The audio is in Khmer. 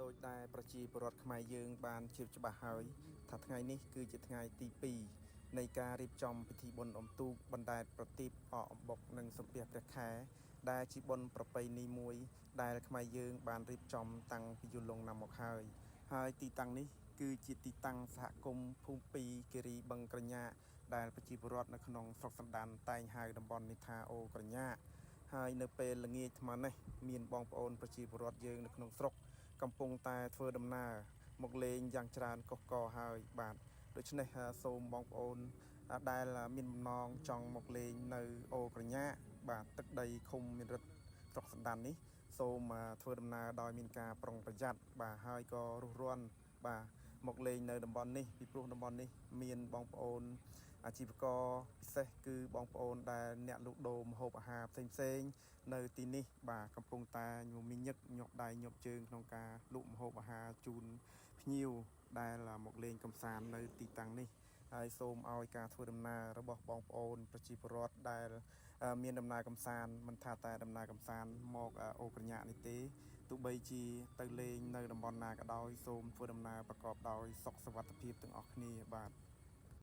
ដោយដែលប្រជាពលរដ្ឋខ្មែរយើងបានជ្រាបច្បាស់ហើយថាថ្ងៃនេះគឺជាថ្ងៃទី2នៃការរៀបចំពិធីបុណ្យអុំទូកបណ្ដែតប្រទីបអកអំបុកនិងសំពះព្រះខែដែលជាបុណ្យប្រពៃណីមួយដែលខ្មែរយើងបានរៀបចំតាំងពីយូរលង់ណាស់មកហើយហើយទីតាំងនេះគឺជាទីតាំងសហគមន៍ភូមិពីរគិរីបឹងក្រញាកដែលប្រជាពលរដ្ឋនៅក្នុងស្រុកសណ្ដានតែងហៅតំបន់នេះថាអូក្រញាកហើយនៅពេលល្ងាចថ្មនេះមានបងប្អូនប្រជាពលរដ្ឋយើងនៅក្នុងស្រុក កំពុងតែធ្វើដំណើរមកលេងយ៉ាងច្រើនកុះករហើយបាទដូច្នេះសូមបងប្អូនដែលមានបំណងចង់មកលេងនៅអូក្រញាកបាទទឹកដីឃុំមានរិទ្ធស្រុកសណ្ដាននេះសូមធ្វើដំណើរដោយមានការប្រុងប្រយ័ត្នបាទហើយក៏រុះរាន់បាទមកលេងនៅតំបន់នេះពីព្រោះតំបន់នេះមានបងប្អូនអាជីវករពិសេសគឺបងប្អូនដែលអ្នកលក់ដូរម្ហូបអាហារផ្សេងៗនៅទីនេះបាទកំពុងតែមមាញឹកញាប់ដៃញាប់ជើងក្នុងការលក់ម្ហូបអាហារជូនភ្ញៀវដែលមកលេងកម្សាន្តនៅទីតាំងនេះហើយសូមឲ្យការធ្វើដំណើររបស់បងប្អូនប្រជាពលរដ្ឋដែលមានដំណើរកម្សាន្តមិនថាតែដំណើរកម្សាន្តមកអូក្រញាក់នេះទេទោះបីជាទៅលេងនៅតំបន់ណាក៏ដោយសូមធ្វើដំណើរប្រកបដោយសុខសុវត្ថិភាពទាំងអស់គ្នាបាទ។